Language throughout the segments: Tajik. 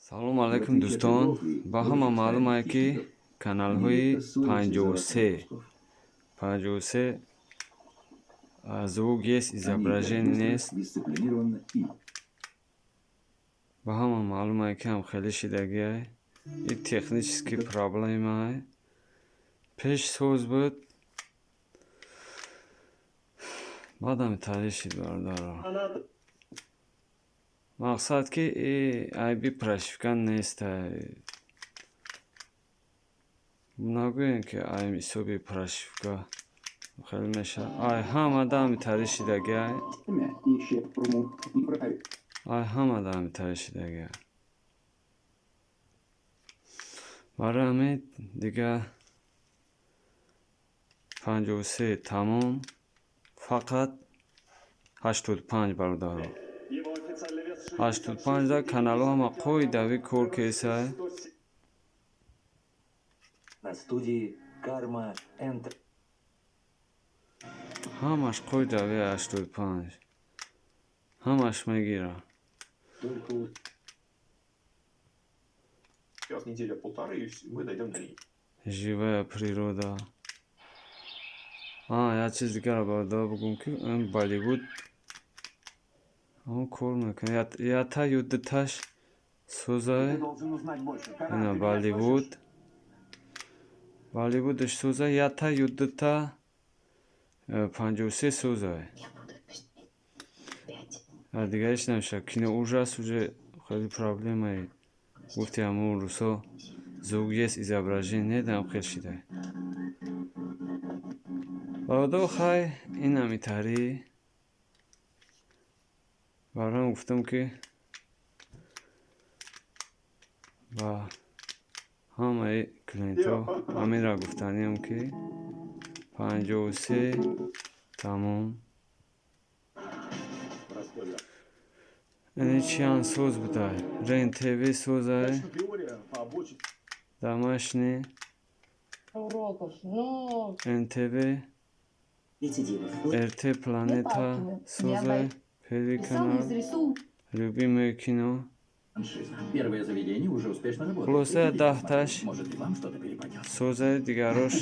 Салому алайкум, дӯстон. Ба ҳама маълум ае, ки каналҳои 53, 53 звук есть, изображение нест. Ба ҳама маълум ае, ки ҳамхелӣ шидагиай. И технический проблемае. Пеш соз буд, баъдам таҳрир шид, бародаро. Мақсад, ки и айби прошивка нестай. Нагӯем, ки ай ҳисоби прошивка хеле мешавад. Ай ҳамада ҳами таҳрир шидагиай. Ай ҳамада ҳами таҳрир шидагиай. Барои ҳамин дига 53 тамом, фақат 85, бародаро. 85-да каналҳо ҳама қоидави кор кесай. На студии Карма Энтер. Ҳамаш қоидави 85. Ҳамаш мегира. Только у Сейчас неделя-полторы, и мы дойдем до линии. Живая природа. А, як чиз дигарро, бародаро, бигӯм, ки Болливуд он кор мекунад. Якта ё дуташ созай. Ты должен узнать больше. Кара, Ина ты меня Болливуд. слышишь? Болливудаш созай, якта ё дута 53 созай. Я буду пять. А дигариш намешавад. Кино ужас уже хеле проблемаи. Гуфти ҳамун рӯзҳо звук есть, изображение нет, ҳам хел шидай. Бародаро, хай, ин ҳами таҳрир. Бароям гуфтам, ки ба ҳамаи клиентҳо ҳаминро гуфтаниам, ки 53 тамом. Простой. Ини чиан соз будай? Рен ТВ созай, Конечно, теория по обочине. Домашний, Уроков. Но НТВ, Рецидивов. РТ Планета созай, Первый писал канал, из рисунка. Любимое кино. Франшиза. Первое заведение уже успешно работает. Хулоса, Приходите 10-таш посмотреть, может, и вам что-то перепадет. созай, дигарош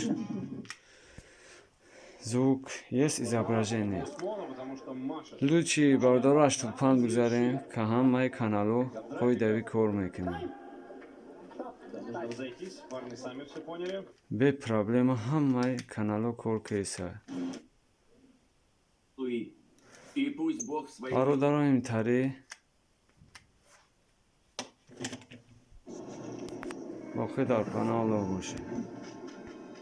звук есть, изображение. Потому что Маша Лучи, бародаро, 85 бигзарем, ка ҳамаи каналҳо қоидави кор мекунанд. Нужно разойтись, парни сами все поняли. Бе проблема ҳамаи каналҳо кор кеса. Луи. И пусть Бог в своей Бародаро, имтари боқӣ дар паноҳ Аллоҳ бошед.